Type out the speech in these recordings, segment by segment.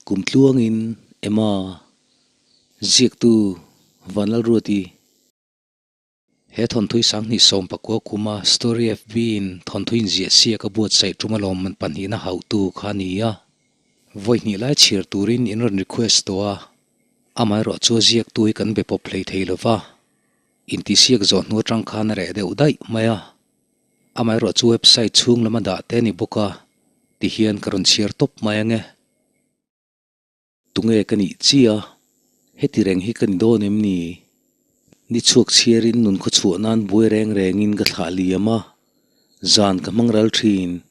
Kum tluangin Emma ziaktu Vanlalruati. He thawnthui sanghnih 19 kuma Story FB in thawnthui inziah siak a buatsaih tum alawm pahnihna hauhtu kha a ni a. Vawi hnih lai chhiar turin in rawn request tawh a, amaherawh chu a ziaktu hi kan be pawp hlei thei lova, intihsiak zawh hnu atang khan a reh deuh daih mai a. Amaherawh chu website chhung lama dah te a ni bawk a, tihian ka rawn chhiar tawp mai ange. Tunge ka nih chia? Heti reng hi ka ni dawn em ni? Ni chhuak chhiarin nun khaw chhuah nan buai reng rengin ka thlah liam a, zan ka hmang ral thin.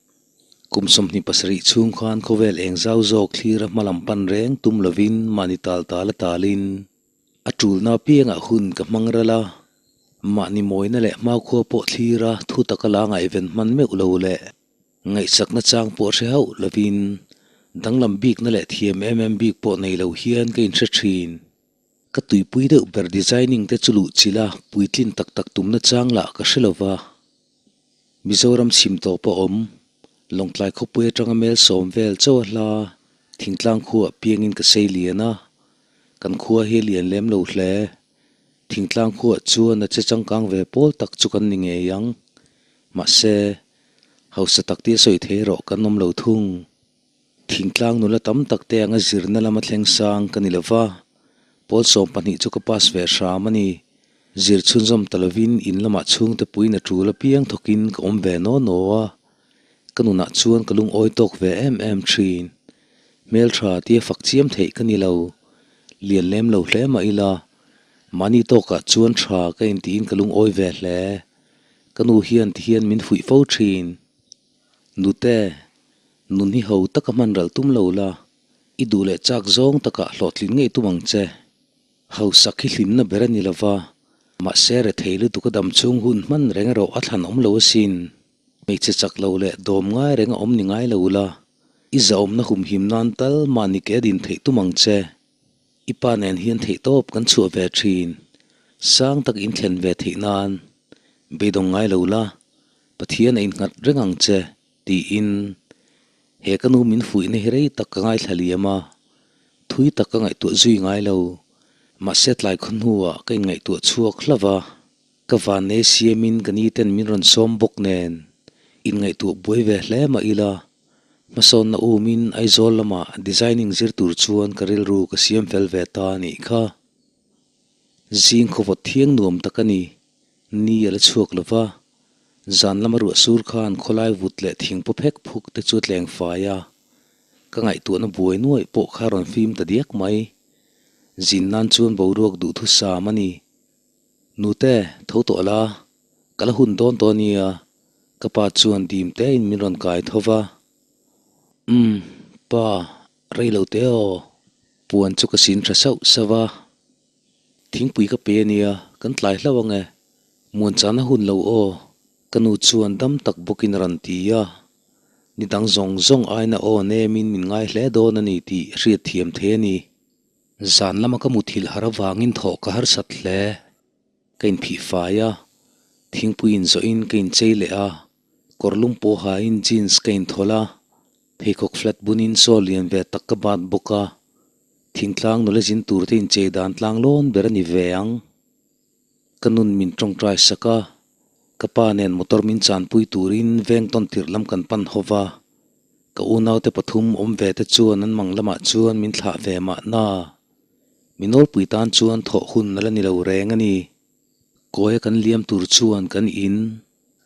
Kum 27 chhung khan khawvel eng zau zawk thlira hma lam pan reng tum lovin mahni tal tal a talin a tulna apiangah hun ka hmang ral a, mahni mawina leh hmakhua pawh thlira thu taka la ngaihven hman meuh lo leh Ngaihsakna chang pawh hre hauh lovin danglam bikna leh thiam em em bik pawh nei lo hian ka inhre thin. Ka tuipui deuh ber designing te chu luh chilh a puitlin tak tak tumna chang lah ka hre lova. Mizoram chhim tawp a awm, Lawngtlai khawpui atanga mel sawm vel chauh a hla, thingtlang khuaah piangin ka sei lian a, kan khua hi a lian lem lo hle. Thingtlang khuaah chuan a che changkang ve pawl tak chu kan ni ngei ang. Mahse, hausa tak tia sawi thei erawh kan awm lo thung. Thingtlang nula tam tak te anga zirna lama thleng sang ka ni lo va, pawl 12 chu ka pass ve hram a ni. Zir chhunzawm ta lovin in lamah chhungte puiin a tul apiang thawkin ka awm ve naw naw a, ka nunah chuan ka lungawi tawk ve em em thin. Hmeltha tia fak chiam theih ka ni lo, lian lem lo hle mah ila, mahni tawkah chuan tha ka intiin ka lungawi ve hle. Ka nu hian ti hian min fuih fo thin. Nute, nun hi ho taka hman ralh tum lo la, i duh leh chak zawng takah hlawhtlin ngei tum ang che. Hausak hi hlimna ber a ni lo va, mahse rethei lutuk a dam chhung hun hman reng erawh a thlan awm lo asin. Hmeichhe chak lo leh dawm ngai reng a awm ni ngai lo la, i zahawmna humhim nan tal mahni ke din theih tum ang che. I pa nen hian theihtawp kan chhuah ve thin. Sang tak in thlen ve theih nan beidawng ngai lo la, Pathian a innghat reng ang che, tiin he ka nu min fuihna hi rei tak ka ngaithla liam a, thui tak ka ngaihtuah zui ngai lo. Mahse tlai khaw hnuah ka inngaihtuah chhuak hlauh a, ka vannei siamin ka ni ten min rawn sawm bawk nen inngaihtuah buai ve hle mah ila, Hmasawnna umin Aizawl lama designing zir tur chuan ka rilru ka siam fel ve ta a nih kha. Zing khawvawt thiang nuam tak a ni. Ni a la chhuak lo va, zan lama ruah sur khan khawlai vut leh thing paw phek phuk te chu a tleng fai a. Ka ngaihtuahna buai nuaih pawh kha rawn fim ta diak mai. Zin nan chuan boruak duhthusam a ni. Nute, tho tawh la, ka la hun dawn tawh a nia. Ka pa chuan dim tein min rawn kai tho va. Umm, pa, rei lo te aw. Puan chu ka sin tha sauh sauh va. Thingpui ka pe a nia, kan tlai hlauh ang e. Muan chana hun lo aw, ka nu chuan dam tak bawkin a rawn ti a. Ni dang zawng zawng aina aw nemin min ngai hle dawn a ni tih hriat thiam thei a ni. Zan lama ka muthilh har avangin thawh ka harsat hle. Ka inphih fai a, thingpui inzawhin ka inchei leh a, kawr lum pawh hain jeans ka inthawlh a, pheikhawk flat bunin saw lian ve tak ka bat bawk a, thingtlang nula zin tur te inchei dan tlang lawn ber a ni ve ang. Ka nun min tawngtai sak a, ka pa nen motor min chanpui turin veng tawn tirh lam kan pan ho va, ka unaute pathum awm ve te chuan an mang lamah chuan min thlah ve mahna. Mi nawlpui tan chuan thawh hun a la ni lo reng a ni. Kawia kan liam tur chuan kan in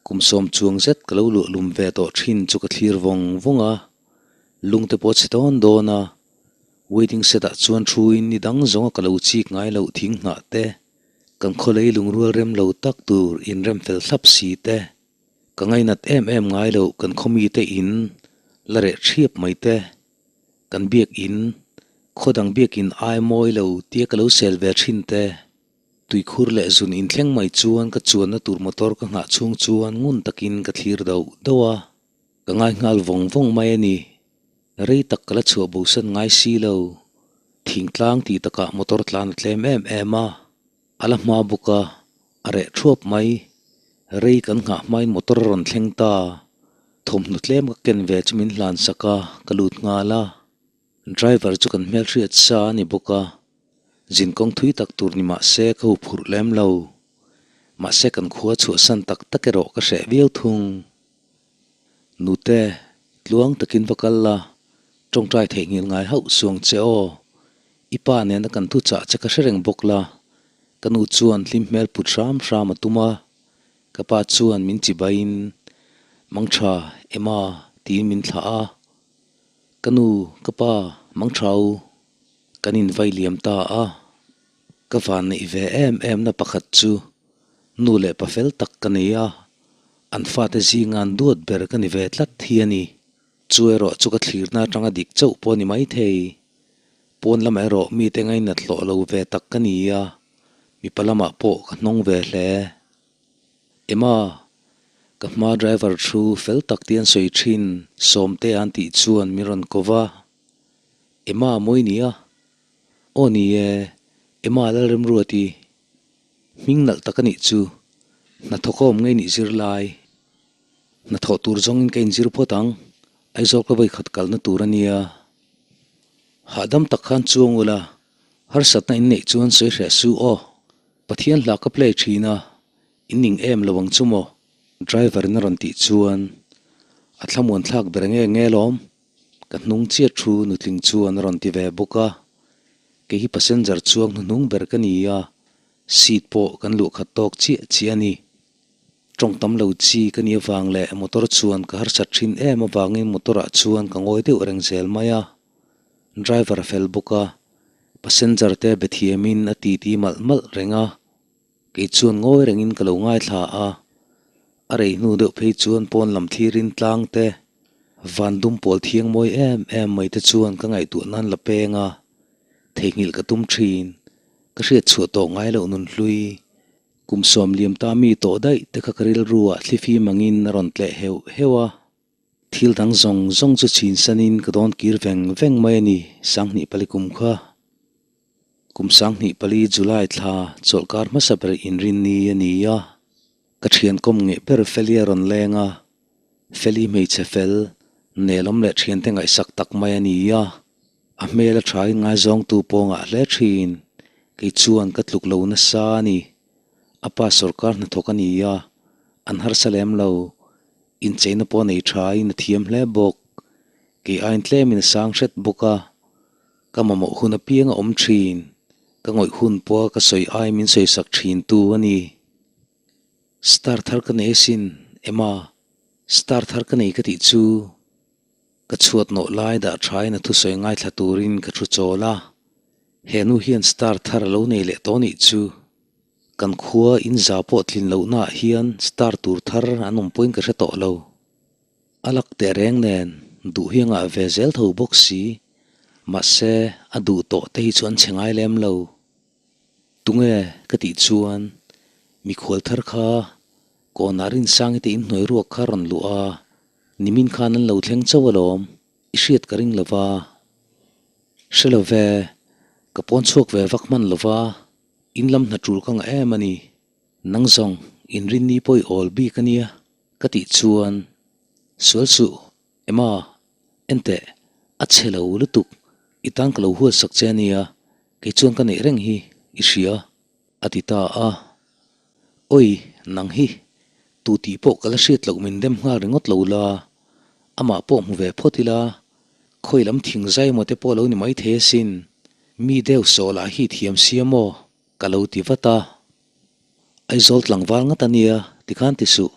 kum sawm chuang zet ka lo luah lum ve tawh thin chu ka thlir vawng vawng a, lungte pawh a chhe dawn dawn a. Waiting shed ah chuan thuin ni dang zawnga ka lo chik ngai loh thing hnah te, kan khawlei lungrual rem lo tak tur inrem fel thlap si te, ka ngainat em em ngai loh kan khawmite in la reh thiap mai te. Kan biakin, khaw dang biakin ai mawi lo tia ka lo sel ve thin te. Tuikhur leh zun inthleng mai chuan ka chuanna tur motor ka nghah chhung chuan ngun takin ka thlir dauh dauh a, ka ngai nghal vawng vawng mai a ni. Rei tak ka la chhuah bosan ngai si lo. Thingtlang tih takah motor tlan a tlem em em a, a la hma bawk a, a reh thuap mai. Rei kan nghah hmain motor a rawn thleng ta. Thawmhnaw tlem ka ken ve chu min hlan sak a, ka lut nghal a. Driver chu kan hmelhriat sa a ni bawk a, zinkawng thui tak tur ni mah se ka huphurh lem lo. Mahse kan khua chhuahsan tak tak erawh ka hreh viau thung. Nute, tluang takin va kal la, tawngtai theihnghilh ngai hauh suang che aw. I pa nena kan thuchah che ka hre reng bawk la, ka nu chuan hlim hmel put hram hram a tum a, ka pa chuan min chibaiin, Mangtha, Emma, tiin min thlah a. Ka nu, ka pa, Mangtha u, kan invai liam ta a. Ka van neih ve em em na pakhat chu nu leh pa fel tak ka nei a, an fate zinga an duat ber ka ni ve tlat hi a ni. Chu erawh chu ka thlirna atanga dik chauh pawh a ni maithei. Pawn lamah erawh mite ngainat hlawh lo ve tak ka ni a, mipa lamah pawh ka hnawng ve hle. Emma, ka hma driver thu fel tak te an sawi thin Sawmte an tih chuan min rawn ko va. Emma mawi nia. Aw ni e, Emma Lalremruati, hming nalh tak a nih chu, hnathawkawm ngei nih zir lai. Hnathawh tur zawngin ka inzir phawt ang, Aizawl ka vawikhat kalna tur a nia. Hahdam tak khan chuang ula, harsatna in neih chuan sawi hreh su aw. Pathian hla ka play thin a, in ning em lo ang chu maw? Driver in a rawn tih chuan a thlamuan thlak ber nge nge lawm. Ka hnung chiat thu nutling chuan a rawn ti ve bawk a, kei hi passenger chuang hnuhnung ber ka ni a, seat pawh kan luh khat tawk chiah chiah a ni. Tawng tam lo chi ka nih avang leh motor chuan ka harsat thin em avangin motor ah chuan ka ngawi deuh reng zel mai a, driver a fel bawk a, passenger te be thiamin a titi malh malh reng a. Kei chuan ngawi rengin ka lo ngaithla a, a rei hnu deuh phei chuan pawn lam thlirin tlang te, van dum pawl thiang mawi em em mai te chuan ka ngaihtuah nan la peng a, theihnghilh ka tum thin, ka hriat chhuah tawh ngai loh nun hlui, kum sawm liam ta mi tawh daih te kha ka rilru ah thlifim angin a rawn tleh heuh heuh a. Thil dang zawng zawng chu chhin sanin ka dawn kir veng veng mai a ni, 2004 kum kha. Kum 2004 July thla chawlhkar hmasa ber inrinni a ni a, ka thian kawm ngeih ber Feli a rawn leng a, Feli hmeichhe fel, nelawm leh thiante ngaihsak tak mai a ni a, a hmel a thain ngaizawngtu pawngah hle thin, kei chuan ka tluk lo nasa a ni. A pa sawrkar hnathawk a ni a, an harsa lem lo, incheina pawh nei thain a thiam hle bawk, kei aiin tlemin a sang hret bawk a. Ka mamawh hun apiang a awm thin, ka ngawih hun pawha ka sawi ai min sawisak thin tu a ni. Star thar ka nei asin, Emma, star thar ka nei ka tih chu. Ka chhuat nawh lai dah thain a thusawi ngaithla turin ka thu chawl a, he nu hian star thar a lo nei leh tawh nih chu. Kan khua in za pawh tlin lohnaah hian star tur thar an awm pawhin ka hre tawh lo. A lak teh reng nen duh hi a ngah ve zel tho bawk si, mahse a duh tawh te hi chu an chhe ngai lem lo. Tunge ka tih chuan mikhual thar kha kawnah Rinsangi te inhnuai ruak kha rawn luh a, nimin khan an lo thleng chauh alawm, i hriat ka ring lo va. Hre lo ve, ka pawn chhuak ve vak hman lo va, in lam hna tul ka ngah em a ni. Nang zawng inrinni pawh i awl bik a nia. Ka tih chuan, Sual suh, Emma, enteh, a chhe lo lutuk, i tan ka lo huat sak che a nia, kei chuan ka neih reng hi i hria, a ti ta a. Awi, nang hi, tu tih pawh ka la hriat loh min dem nghal ringawt lo la, amah pawh hmu ve phawt ila, khawi lam thing zai emaw te pawh lo ni maithei asin, mi deuh sawh lah hi thiam sia maw, ka lo ti vat a. Aizawl tlangval ngat a nia, tikhan ti suh,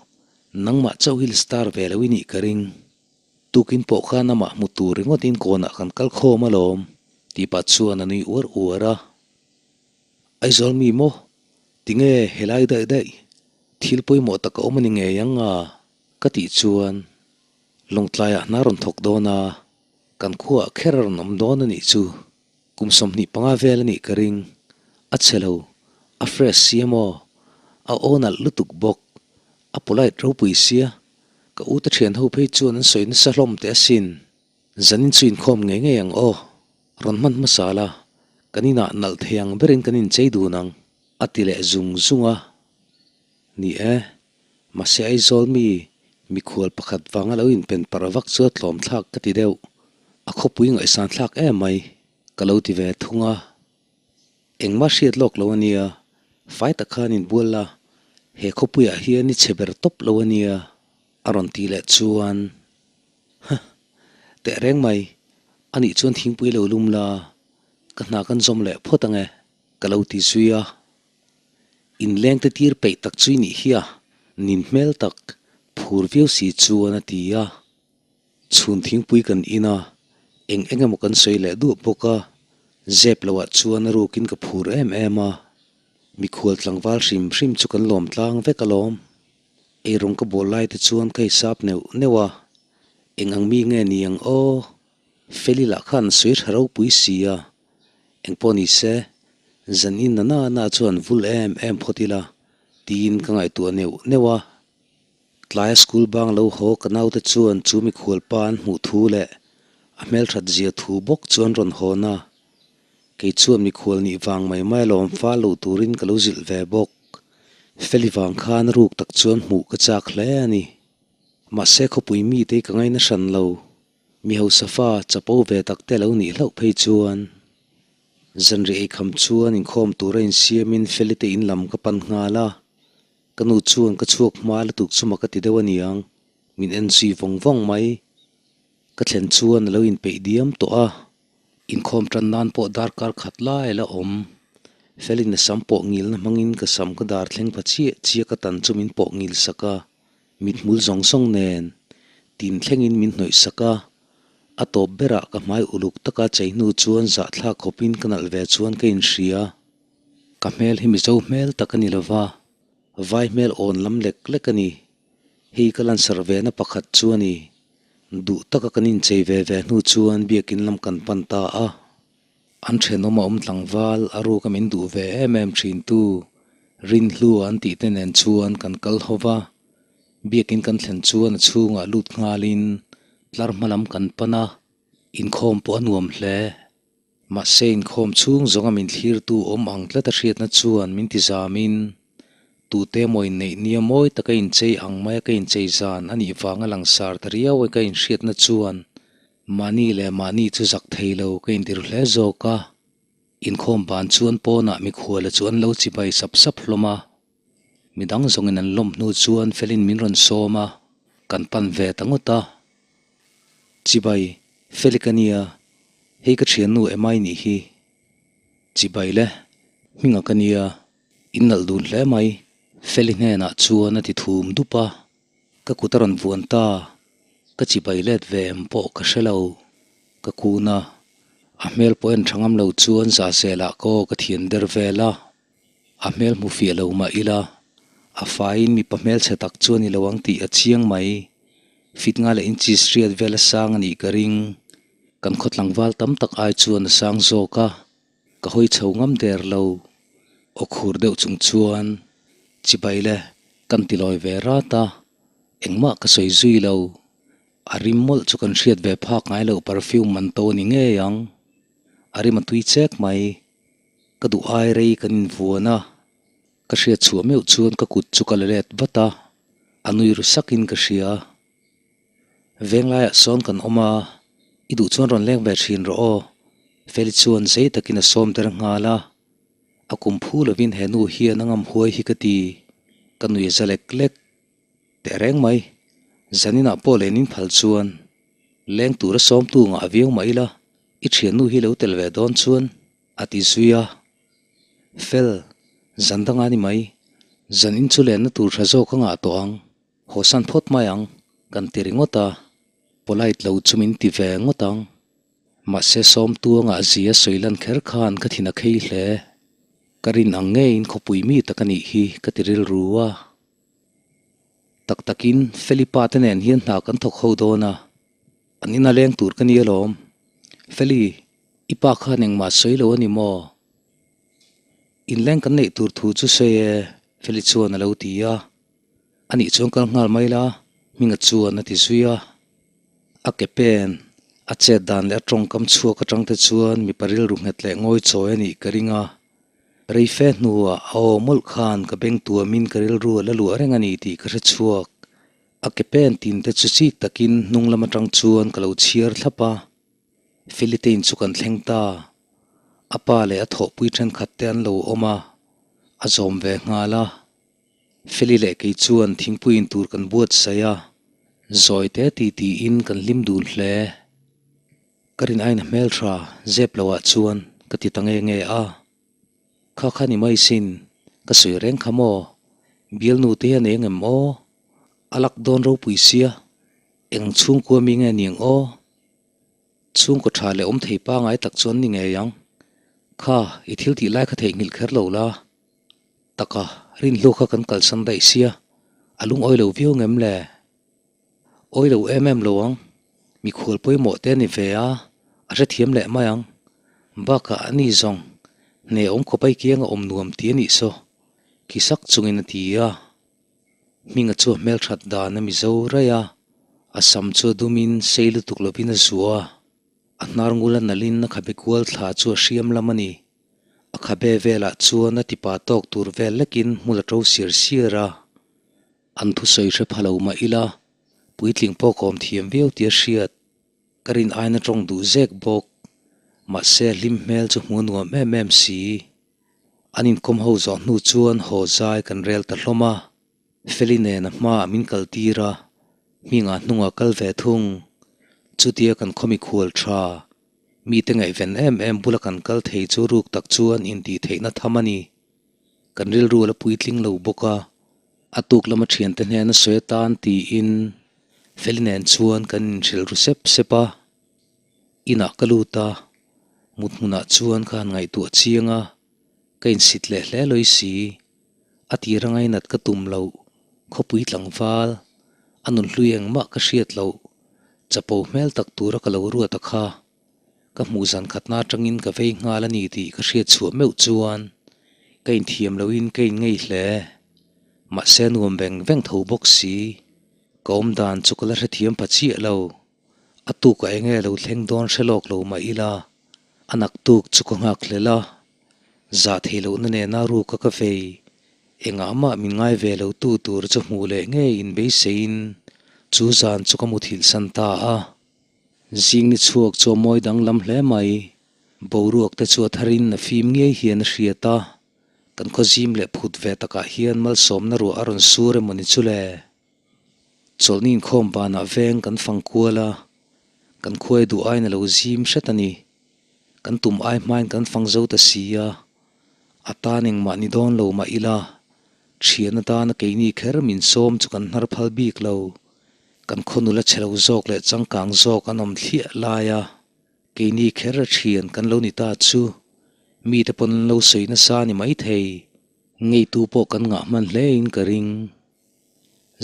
nangmah chauh hi star ve lo i nih ka ring. Tukin pawh khan amah hmu tur ringawtin kawnah kan kal khawm alawm, tih pah chuan a nui uar uar a. Aizawl mi maw? Tinge helai daih daih, thil pawimawh tak a awm a ni ngei ang a? ka tih chuan Lawngtlaiah hna rawn thawk dawn a, kan khuaah kher a rawn awm dawn a nih chu. Kum 25 vel a nih ka ring. A chhe lo. A fresh sia maw? A aw nalh lutuk bawk. A polite ropui sia. Ka u te thian ho phei chuan an sawi nasa hlawm teh asin. Zanin chu inkhawm ngei ngei ang aw. Rawn hman hmasa la. Kan inah nalh thei ang berin kan inchei dun ang. A ti leh zung zung a. Ni e. Mahse Aizawl mi mikhual pakhat vanga lo inpen parh vak chu a tlawm thlak ka ti deuh. A khawpui ngaihsan thlak em mai, ka lo ti ve thung a. Engmah hriat lawk lo a nia, fai tak khan inbual la, he khawpuiah hian i chhe ber tawp lo a nia, a rawn ti leh chuan, Huh, teh reng mai, anih chuan thingpui lo lum la, ka hna kan zawm leh phawt ang e, ka lo ti zui a. Inleng te tir peih tak chu i nih hi a, nin hmel tak, phur viau si chuan a ti a. Chhun thingpui kan in a, eng eng emaw kan sawi leh duah bawk a, zep loh ah chuan a rukin ka phur em em a. Mikhual tlangval hrim hrim chu kan lawm tlang vek alawm. Eirawng ka bawl lai te chuan ka hisap neuh neuh a, eng ang mi nge ni ang aw? Feli lah khan sawi tha ropui si a, engpawh ni se, zan in na na chuan vul em em phawt ila tiin ka ngaihtuah neuh neuh a. Tlaia school bang lo haw ka naute chuan chu mikhual pa an hmuh thu leh a hmelthat zia thu bawk chu an rawn hawn a. Kei chuan mikhual nih vang mai mai alawm fal loh turin ka lo zilh ve bawk. Feli vang khan ruk tak chuan hmuh ka chak hle a ni. Mahse khawpui mite hi ka ngaina hran lo. Mi hausa fa chapo ve tak te lo nih hlauh phei chuan zanriah eikham chuan inkhawm tura insiamin Feli te in lam ka pan nghal a. Ka nu chuan ka chhuak hma lutuk chu mak a ti deuh a niang, min en zui vawng vawng mai. Ka thlen chuan a lo inpeih diam tawh a, inkhawm tan nan pawh darkar khat lai a la awm. Felin a sam pawh ngilna hmangin ka sam ka dar thleng pha chiah chiah ka tan chu min pawh ngil sak a, mithmul zawng zawng nen tin thlengin min hnawih sak a. A tawp berah ka hmai uluk taka chei hnu chuan zahthlak khawpin ka nalh ve chuan ka inhria. Ka hmel hi Mizo hmel tak a ni lo va, vai hmel awn lam lek lek a ni. Hei ka lansar ve na pakhat chu a ni. Duh taka kan inchei ve ve hnu chuan biakin lam kan pan ta a. An thenawm a awm tlangval a ruka min duh ve em em thin tu Rinhlua an tih te nen chuan kan kal ho va. Biakin kan thlen chuan a chhungah lut nghalin tlar hma lam kan pan a, inkhawm pawh a nuam hle. Mahse inkhawm chhung zawnga min thlirtu awm ang tlat a hriatna chuan min ti zamin, tute emaw inneih nia mawi taka inchei ang maia ka inchei zan a nih vanga langsar ta riau e ka inhriatna chuan mahni leh mahni chu zak thei lo ka intir hle zawk a. Inkhawm ban chuan pawnah mikhuala chu an lo chibai sap sap hlawm a. Midang zawngin an lawm hnu chuan Felin min rawn sawm a, kan pan ve ta ngawt a. Chibai, Feli ka nia, hei ka thiannu Emai nih hi. Chibai le, hminga ka nia, in nalh dun hle mai, Feli hnenah chuan a ti thum dup a. Ka kut a rawn vuan ta, ka chibai let ve em pawh ka hre lo. Ka kun a, a hmel pawh en tha ngam lo chuan zahzelah ka aw ka thian der vel a. A hmel hmu fiah lo mah ila, a faiin mipa hmelchhe tak chu a ni lo ang tih a chiang mai. Fit nga leh inches riat vel a sang a nih ka ring. Kan khaw tlangval tam tak ai chuan a sang zawk a, ka hawi chho ngam der lo. Aw khur deuh chung chuan, Chibai le, kan ti lawi ve rat a, engmah ka sawi zui lo. A rim mawlh chu kan hriat ve phak ngai loh perfume man to a ni ngei ang. A rim a tui chek mai. Ka duh ai rei kan invuan a, ka hriat chhuah meuh chuan ka kut chu ka la let vat a, a nui ru sakin ka hria. Venglaiah sawn kan awm a, i duh chuan rawn leng ve thin rawh aw, Feli chuan zei takin a sawm der nghal a, a kum phu lovin he nu hian a ngam huai hi ka ti, ka nui a za lek lek. Teh reng mai, zaninah pawh len in phal chuan leng tura sawmtu ngah viau mah ila, I thiannu hi lo tel ve dawn chuan a ti zui a. Fel, zan danga ni mai. Zan in chu lenna tur tha zawk a ngah tawh ang. Hawsan phawt mai ang, kan ti ringawt a. Polite lo chu min ti ve ngawt ang. Mahse sawmtu a ngah zia sawi lan kher khan ka thin a khei hle. Ka rin ang ngeiin khawpui mi tak a nih hi ka ti rilru a. Tak takin Felipa te nen hian hna kan thawk ho dawn a. An ina leng tur ka ni alawm. Feli, i pa khan engmah sawi lo a ni maw? Inleng kan neih tur thu chu sawi e, Feli chuan a lo ti a. Anih chuan kal nghal mai la, Hminga chuan a ti zui a. A ke pen, a chet dan leh a tawngkam chhuak atang te chuan mipa rilru nghet leh ngawi chawi a nih ka ring a. Rei fe hnuah a aw mawlh khan ka beng tuamin ka rilru a la luah reng a ni tih ka hre chhuak. A ke pen tin te chu chik takin hnung lam atang chuan ka lo chhiar thlap a. Philitein chu kan thleng ta. A pa leh a thawhpui thenkhat te an lo awm a, a zawm ve nghal a. Feli leh kei chuan thingpui in tur kan buatsaih a, zawi te ti tiin kan hlim dun hle. Ka rin aina hmeltha zep lo ah chuan ka ti ta nge nge a. Kha kha ni mai sin, ka sawi reng kha maw? Bialnu te hian eng em aw? A lak dawn ropui sia, eng chhungkua mi nge niang aw? Chhungkaw tha leh awm thei pangai tak chuan ni ngei ang. Kha, i thil tih lai kha theihnghilh kher lo la. Taka, rinhlu kha kan kalsan daih sia, a lungawi lo viau ngem le? Awi lo em em lo ang, mikhual pawimawh te a ni ve a, a hrethiam leh mai ang. Bakah a ni zawng, hne awm khawp ai kianga awm nuam ti a nih saw, khi sak chungin a ti a. Hminga chu a hmelthat dan a mizo raih a, a sam chu a dumin sei lutuk lovin a zuah a, a hnar ngul a nalhin a khabe kual thla chu a hriam lam a ni. A khabe velah chuan a tipa tawk tur vel lekin hmul a to siar siar a. An thusawi hre pha lo mah ila, puitling pawh kawm thiam viau tia hriat ka rin aina tawng duh zek bawk. Mahse hlim hmel chu hmu nuam em em si. An inkawm ho zawh hnu chuan haw zai kan rel ta hlawm a, Feli nen a hmaah min kal tir a, hmingah hnungah kal ve thung. Chutia kan khawmi khual tha, mite ngaihven em em bula kan kal thei chu ruk tak chuan intihtheihna tham a ni. Kan rilru a la puitling lo bawk a, a tuk lama thiante hnena sawi atan tiin Feli nen chuan kan inhrilh ru sep sep a. Inah ka lut a, mut hmunah chuan ka han ngaihtuah chiang a, ka insit leh hle lawi si. A tir a ngainat ka tum loh, khawpui tlangval, a nunhlui engmah ka hriat loh, chapo hmel tak tura ka lo ruat a kha. Ka hmuh zan khatna atangin ka vei nghal a ni tih ka hriat chhuah meuh chuan ka inthiam lohin ka inngei hle. Mahse nuam veng veng tho bawk si. Ka awm dan chu ka la hrethiam pha chiah lo. A tukah enge lo thleng dawn hre lawk lo mah ila, a naktuk chu ka nghak hlel a. Zah theih lohna nena ruka ka vei. Engah mah min ngai ve lo tu tur chu hmuh leh ngei inbeiseiin chu zan chu ka muthilh san ta a. Zing ni chhuak chu a mawi danglam hle mai. Boruak te chu a tharin a fim ngei hian a hriat a, kan khaw zim leh phut ve takah hian malsawmna ruah a rawn sur emaw ni chu le. Chawlhni inkhawm banah veng kan fang kual a, kan khuai duh aiin a lo zim hret a ni. Kan tum ai hmain kan fang zo ta si a, a tan engmah ni dawn lo mah ila, thian atana keini kher min sawm chu kan hnar phal bik lo. Kan khaw nula chhe lo zawk leh changkang zawk an awm thliah lai a, keini kher a thian kan lo ni ta chu mite pawn an lo sawi nasa a ni maithei. Ngeitu pawh kan ngah hman hle in ka ring.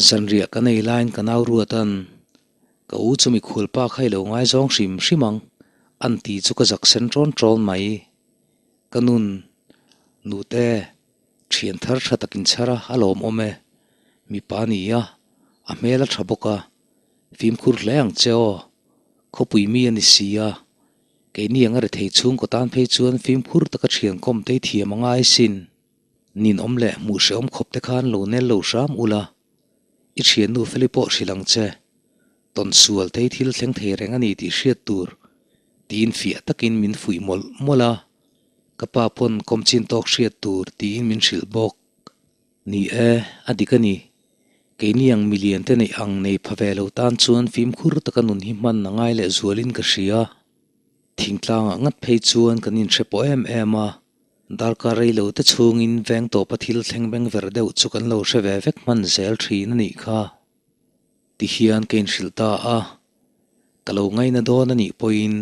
Zanriah kan ei laiin ka nau ruat an, Ka u chu mikhual pa kha i lo ngaizawng hrim hrim ang, an ti chu ka zak sen ṭawn ṭawn mai. Ka nun, Nute, Thian thar tha takin chhar a, a lawmawm e. Mipa a ni a, a hmel a tha bawk a. Fimkhur hle ang che aw. Khawpui mi a ni si a. Keini anga rethei chhungkaw tan phei chuan fimkhur taka thian kawm te hi thiam a ngai sin. Ninawm leh hmuh hrehawm khawp te khan lo nel lo hram ula. I thiannu Feli pawh hrilh ang che. Tawn sual te hi thil thleng thei reng a ni tih hriat tur tiin fiah takin min fuih mawlh mawlh a. Ka pa pawn kawm chin tawk hriat tur tiin min hrilh bawk. Ni e, a dik a ni. Keini ang milian te neih ang nei pha ve lo tan chuan fimkhur taka nun hi hman a ngai leh zualin ka hria. Thingtlangah ngat phei chuan kan inhre pawh em em a, darkar rei lo te chhungin veng tawpa thil thleng beng ver deuh chu kan lo hre ve vek hman zel thin a nih kha. Tihian ka inhrilh ta a, ka lo ngaina dawn a nih pawhin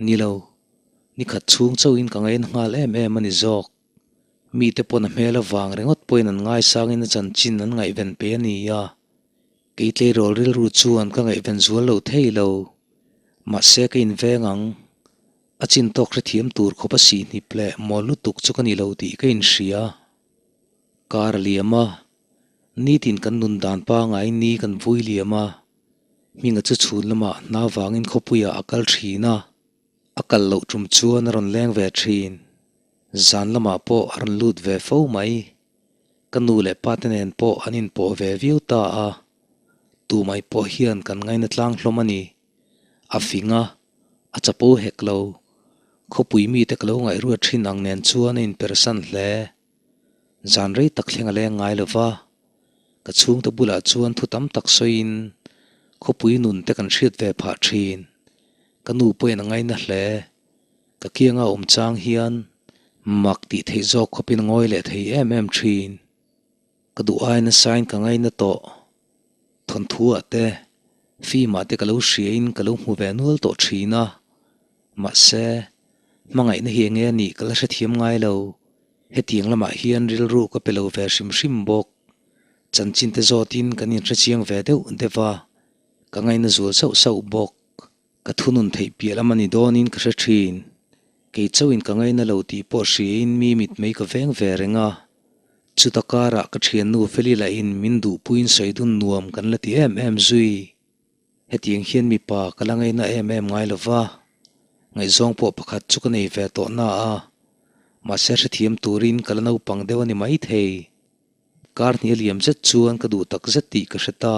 Ni lo, ni khat chhung chauhin ka ngaina nghal em em a ni zawk. Mite pawn a hmel avang ringawt pawhin an ngaisangin a chanchin an ngaihven pe a ni a. Kei tleirawl rilru chuan ka ngaihven zual lo thei lo. Mahse ka inveng ang. A chin tawk hrethiam tur khawp a sihhnip leh mawl lutuk chu ka ni lo tih ka inhria. Kar a liam a, nitin kan nun dan pangaiin ni kan vui liam a. Hminga chu chhun lamah hna vangin khawpuiah a kal thin a, a kal loh tum chuan a rawn leng ve thin. Zan lamah pawh a rawn lut ve fo mai. Ka nu leh pa te nen pawh an inpawh ve viau ta a, tumai pawh hian kan ngaina tlang hlawm a ni. A fing a. A chapo hek lo. Khawpui mite ka lo ngaihruat thin ang nen chuan a inpersan hle. Zan rei tak thleng a leng ngai lo va. Ka chhungte bulah chuan thu tam tak sawiin khawpui nun te kan hriat ve phah thin. Ka nu pawhin a ngaina hle. Ka kianga awm chang hian mak tih theih zawk khawpin a ngawi leh thei em em thin. Ka duh ai nasain ka ngaina tawh. Thawnthuah te, film-ah te ka lo hriain ka lo hmu ve nual tawh thin a. Mahse, hmangaihna hi enge a nih ka la hrethiam ngai lo. Hetiang lamah hian rilru ka pe lo ve hrim hrim bawk. Chanchin te zawtin kan inhrechiang ve deuh deuh a, ka ngaina zual sauh sauh bawk. Ka thunun theih piah lam a ni dawnin ka hre thin. Kei chauhin ka ngaina lo tih pawh hriain mi mitmei ka veng ve reng a. Chuta karah ka thiannu Feli lahin min duhpuiin sawi dun nuam kan la ti em em zui. Hetiang hian mipa ka la ngaina em em ngai lo va, ngaihzawng pawh pakhat chu ka nei ve tawh na a, mahse hrethiam turin ka la naupang deuh a ni maithei. Kar hnih a liam zet chuan ka duh tak zet tih ka hre ta.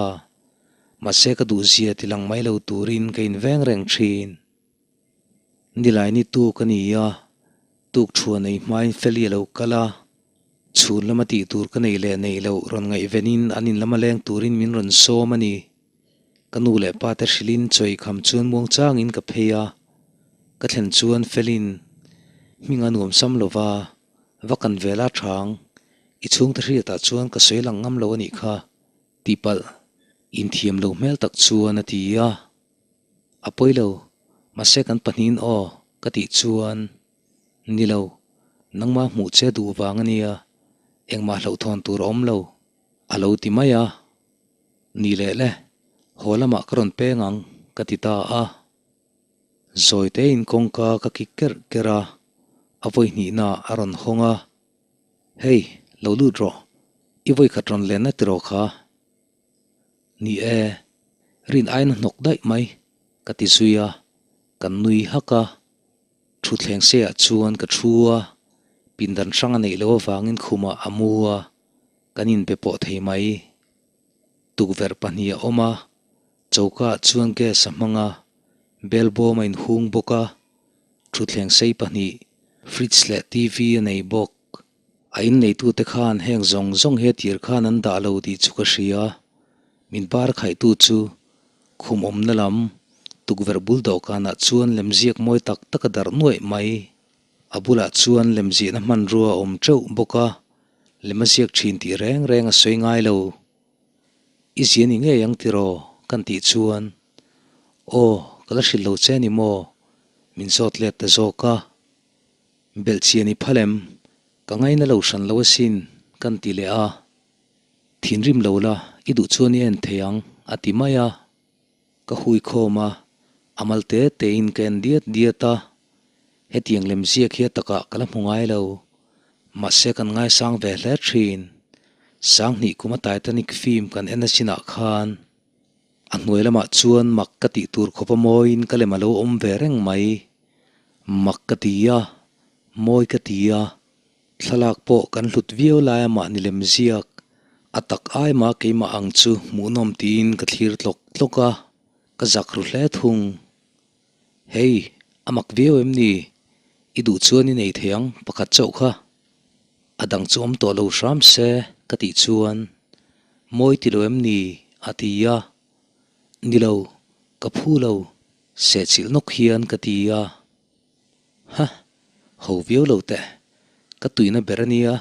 Mahse ka duh zia ti lang mai lo turin ka inveng reng thin. Nilai ni tuk a ni a, tuk thuan ei hmain Feli a lo kal a, chhun lama tih tur ka nei leh nei loh rawn ngaihvenin an in lama leng turin min rawn sawm a ni. Ka nu leh pa te hrilhin chawi kham chuan muang changin ka phei a, ka thlen chuan Feli'n hming a nuam sam lo va, va kan vel a thang, i chhungte hriatah chuan ka sawi lang ngam lo a nih kha, tihpalh inthiam lo hmel tak chuan a ti a. A pawi lo, mahse kan pahnihin aw ka tih chuan, Ni lo, nangmah hmuh che duh vang a nia, engmah hlauhthawn tur a awm lo, a lo ti mai a. Ni leh le, haw lamah ka rawn peng ang, ka ti ta a. Zawi tein kawngka ka kik kerh kerh a, a vawi hnihna a rawn hawng a. Hei, lo lut rawh, i vawi khat rawn lenna tiraw kha? Ni e, rin aiin a hnawk daih mai, ka ti zui a, kan nui hak a. Thutthleng seiah chuan ka thu a, pindan hrang a neih loh avangin khumah a mu a, kan inbe pawh thei mai. Tukverh pahnih a awm a, choka ah chuan gas a hmang a, bel bawm a inhung bawk a, thutthleng sei pahnih, fridge leh TV a nei bawk. A inneitute khan heng zawng zawng hi a tir khan an dah lo tih chu ka hria. Min par khaihtu chu khum awmna lam tukverh bul dawhkanah chuan lemziak mawi tak tak a darh nuaih mai. A bulah chuan lemziahna hmanrua a awm teuh bawk a, lem a ziak thin tih reng reng a sawi ngai lo. I zia ni ngei ang tiraw? kan tih chuan, Aw, ka la hrilh lo che ni maw? min zawt let ta zawk a. Belhchian i phal em? Ka ngaina lo hran lo asin, kan ti leh a. Thinrim lo la, i duh chuan i en thei ang, a ti mai a. Ka hui khawm a, a mal te tein ka en diat diat a. Hetiang lemziak hi a takah ka la hmu ngai lo. Mahse kan ngaisang ve hle thin. Sanghnih kuma Titanic film kan en asinah khan a hnuai lamah chuan mak ka tih tur khawp a mawiin ka lem a lo awm ve reng mai. Mak ka ti a, mawi ka ti a, thlalak pawh kan hlut viau lai a mahni lem ziak, a tak ai mah keimah ang chu hmuhnawm tiin ka thlir tlawk tlawk a, ka zak ru hle thung. Hei, a mak viau em ni? I duh chuan i nei thei ang pakhat chauh kha. A dang chu awm tawh lo hram se ka tih chuan, Mawi ti lo em ni? a ti a. Ni lo, ka phu lo, sehchilh nawk hian ka ti a. Ha, ho viau lo teh, ka tuina ber a nia,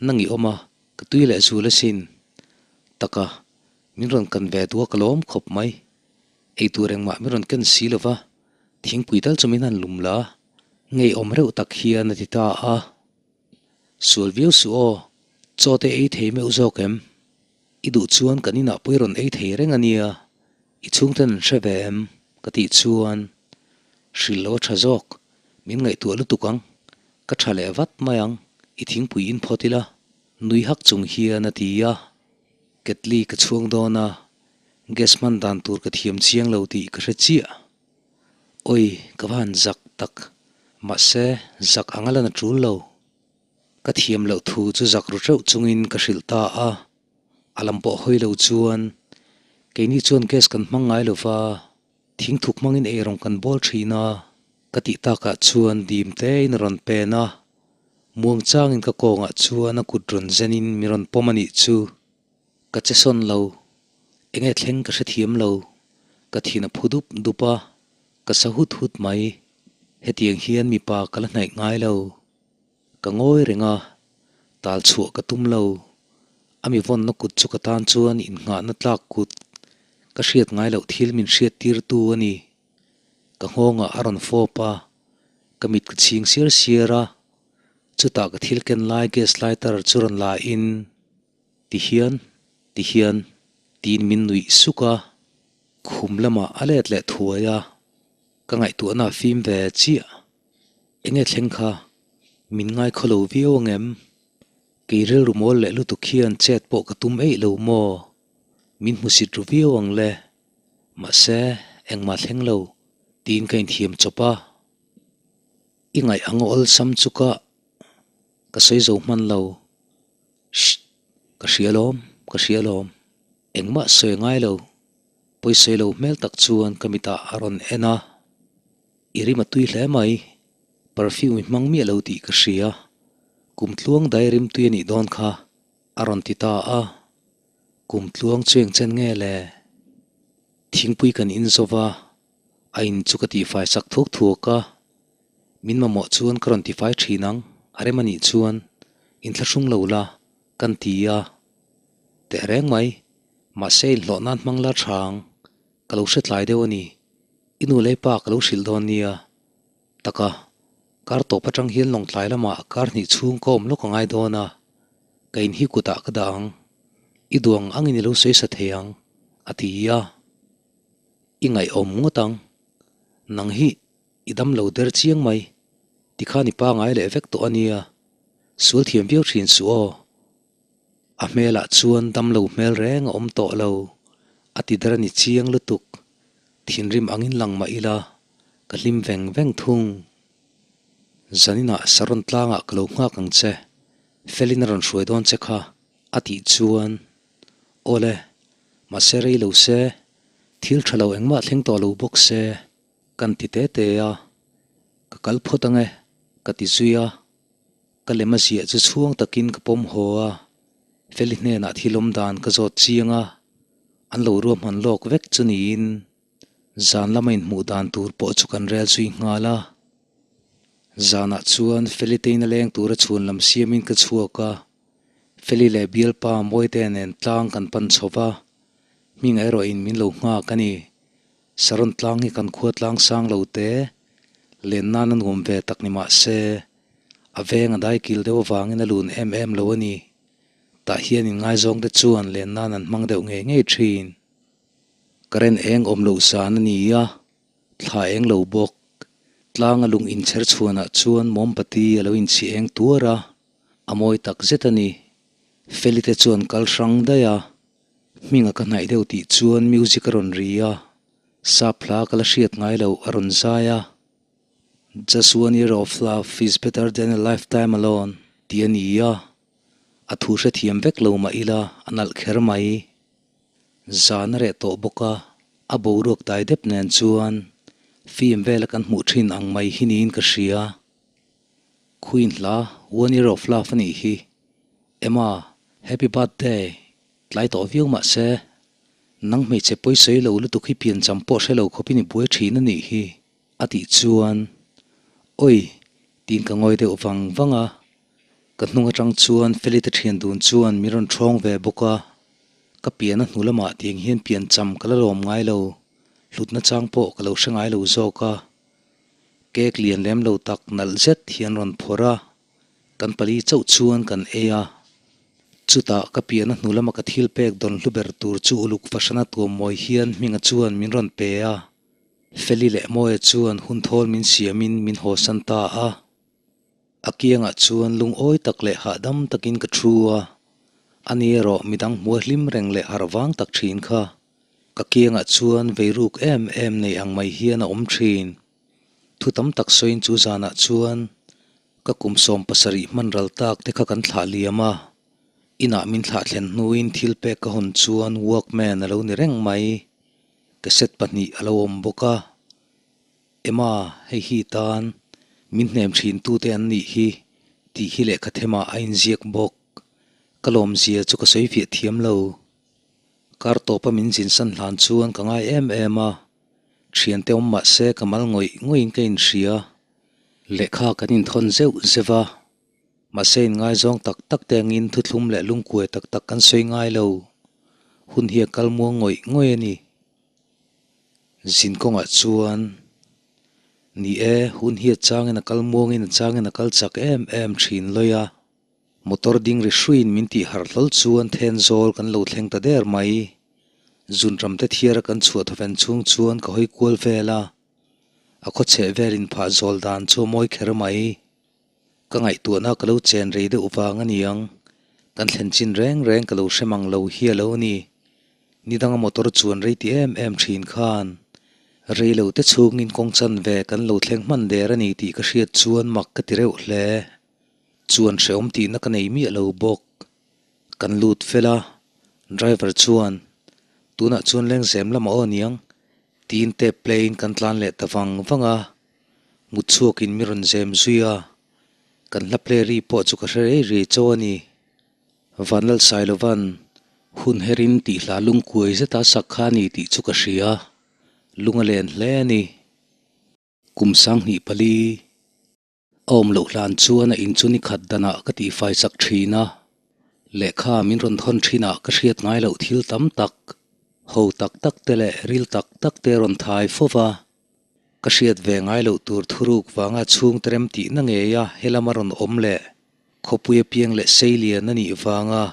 nang i awm a, ka tui leh zul asin. Taka, min rawn kan ve duh a ka lawm khawp mai. Ei tur engmah min rawn ken si lo va, thingpui tal chu min han lum la, ngeiawm reuh tak hian a ti ta a. Sual viau suh aw, chaw te ei thei meuh zawk em? I duh chuan kan inah pawh i rawn ei thei reng a nia, i chhungten an hre ve em? ka tih chuan hrilh lo a tha zawk, min ngaihtuah lutuk ang, ka tha leh vat mai ang, i thingpui in phawt ila, nui hak chung hian a ti a. Ketli ka chhuang dawn a, gas hman dan tur ka thiam chiang lo tih ka hre chiah. Oi, ka va han zak tak, mahse zak ang a lan a tul lo. Ka thiam loh thu chu zak ru teuh chungin ka hrilh ta a, a lam pawh hawi lo chuan keini chuan gas kan hmang ngai lo va. Thingthuk hmangin eirawng kan bawl thin a, ka tih takah chuan dim tein a rawn pen a, muangchangin ka kawngah chuan a kut rawn zenin mi rawn pawm a nih chu. Ka che sawn lo, enge thleng ka hrethiam lo, ka thin a phu dup dup a, ka sa hut hut mai. Hetiang hian mipa ka la hnaih ngai lo. Ka ngawi reng a, tal chhuah ka tum lo. A mi vawnna kut chu ka tan chuan innghahna tlak kut ka hriat ngai loh thil min hriat tirtu a ni. Ka nghawngah a rawn fawp a, ka mit ka chhing siar siar a, chutah ka thil ken lai gas lighter chu rawn la in, Ti hian, ti hian, tiin min nuih suk a, khum lamah a let leh thuai a, ka ngaihtuahna a fim ve chiah. Enge thleng kha? Min ngai khaw lo viau ang em? Kei rilru mawl leh lutuk hian chet pawh ka tum eih lo maw? Min hmusit ru viau ang le. Mahse, engmah thleng lo, tiin ka inthiam chawp a. I ngaih ang awlsam chu ka ka sawi zo hman lo. Shh! Ka hria alawm, ka hria alawm. Engmah sawi ngai lo. Pawisawi lo hmel tak chuan ka mitah a rawn en a. I rim a tui hle mai. Perfume i hmang miah lo tih ka hria. Kum tluang dai rim tui a nih dawn kha, a rawn ti ta a. Kum tluang chu eng chen nge le? Thingpui kan in zo va, a in chu ka tihfai sak thuak thuak a. Min mamawh chuan ka rawn tifai thin ang, a rem a nih chuan inthlahrung lo la, kan ti a. Tehreng mai, mahse inhlawh nan hmang la tha ang, ka lo hre tlai deuh a ni. I nu leh pa ka lo hrilh dawn nia. Taka, kar tawp atang hian lawngtlai lamah kar hnih chhung ka awm lawk a ngai dawn a, ka in hi kutah ka dah ang. I duang angin i lo sawi sa thei ang, a ti a. I ngaihawm ngawt ang. Nang hi i dam lo der chiang mai. Tikhan i pangai leh vek tawh a nia. Sual thiam viau thin suh aw. A hmelah chuan damlo hmel reng a awm tawh lo, a ti der a ni chiang lutuk. Thinrim angin lang mah ila, ka hlim veng veng thung. Zaninah Saron tlangah ka lo nghak ang che, Felin a rawn hruai dawn che kha, a tih chuan, Awle, mahse rei lo se, thil tha lo engmah thleng tawh lo bawk se, kan ti te te a, ka kal phawt ange, ka ti zui a. Ka lem a ziah chu chhuang takin ka pawm haw a, Feli hnenah thil awm dan ka zawt chiang a, an lo ruahman lawk vek chu niin zan lama inhmuh dan tur pawh chu kan rel zui nghal a. Zanah chuan Feli tein a leng tura chhun lam siamin ka chhuak a, Feli leh bialpa Mawite nen tlang kan pan chho va, hming erawhin min lo nghak a ni. Saron tlang hi kan khua tlang sang lo te, len nan a nuam ve tak ni mah se, a veng a dai kil deuh avangin a lun em em lo a ni. Tah hian inngaizawng te chuan len nan an hmang deuh ngei ngei thin. Current eng awm loh zan a ni a, thla eng lo bawk. Tlang a lung inchher chhuanah chuan mawmbati a lo inchhi eng tuar a, a mawi tak zet a ni. Feli te chuan kal hrang daih a, Hminga ka hnaih deuh tih chuan music a rawn ri a, sap hla ka la hriat ngai loh a rawn zai a. Just one year of love is better than a lifetime alone tih a ni a, a thu hrethiam vek lo mah ila a nalh kher mai. Zan a reh tawh bawk a, a boruak dai dep nen chuan film vela kan hmuh thin ang mai hi niin ka hria. Queen hla One Year of Love a nih hi. Emma, Happy Birthday! Tlai tawh viau mah se, nang hmeichhe pawisawi lo lutuk hi piancham pawh hre lo khawpin i buai thin a nih hi, a tih chuan, Awi! tiin ka ngawi deuh vang vang a. Ka hnung atang chuan Felite thian dun chuan min rawn ṭhawng ve bawk a. Ka pian a hnu lamah tiang hian piancham ka la lawm ngai lo, hlutna chang pawh ka lo hre ngai lo zawk a. Cake lian lem lo tak nalh zet hian rawn phawrh a. Kan pali chauh chuan kan ei a. Chutah ka piahna hnu lama ka thil pek dawn hlu ber tur chu uluk fahrana tuam mawi hian Hminga chuan min rawn pe a. Feli leh Mawia chuan hun thawl min siamin min hawsan ta a. A kiangah chuan lungawi tak leh hahdam takin ka thu a. Ani erawh midang hmua hlim reng leh harh vang tak thin kha. Ka kiangah chuan veiruk em em nei ang mai hian a awm thin. Thu tam tak sawiin chu zanah chuan ka kum 70 hman ral tak te kha kan thlah liam a, inah min thlah thlen hnuin thil pek ka hawn chuan Walkman a lo ni reng mai. Cassette pahnih a lo awm bawk a. Emma, hei hi tan min hnem thin tute an nih hi tih hi lehkha themah a inziak bawk. Ka lawmzia chu ka sawi fiah thiam lo. Kar tawpa min zinsan hlan chuan ka ngai em em a, thiante awm mah se ka mal ngawih ngawih in ka inhria. Lehkha kan inthawn zeuh zeuh a, mahse inngaizawng tak tak te angin thuthlum leh lungkuai tak tak kan sawi ngai lo. Hun hi a kal muang ngawih ngawih a ni. Zin kawngah chuan, Ni e, hun hi a changin a kal muangin a changin a kal chak em em thin lawi a. Motor ding ri hruiin min tih harh hlawl chuan Thenzawl kan lo thleng ta der mai. Zunram te thiara kan chhuah thawven chhung chuan ka hawi kual vel a, a khaw chheh vel inphah zawl dan chu a mawi kher mai. Ka ngaihtuahna ka lo chen rei deuh vang a niang, kan thlen chin reng reng ka lo hre mang lo hi a lo ni. Ni danga motor chuan rei ti em em thin khan rei lo te chhungin kawng chanve kan lo thleng hman der a ni tih ka hriat chuan mak ka ti reuh hle. Chuan hrehawm tihna ka nei miah lo bawk. Kan lut fel a, driver chuan, Tunah chuan lengzem lamah aw niang, tiin tape play in kan tlan leh ta vang vang a. Mut chhuakin mi rawn zem zui a, kan hla play ri pawh chu ka hre rei rei chauh a ni. Vanlalsailovan hun herin tih hla lungkuai zeta sak kha a ni tih chu ka hria, lung a len hle a ni. Kum 24. A awm loh hlan chuan a in chu ni khat danah ka tihfai chak thin a, lehkha min rawn thawn thinah ka hriat ngai loh thil tam tak, ho tak tak te leh ril tak tak te rawn thai fo va. Ka hriat ve ngai loh tur thuruk vanga chhungte rem tihna ngeia helam a rawn awm leh khawpui apiang leh seilian a nih vanga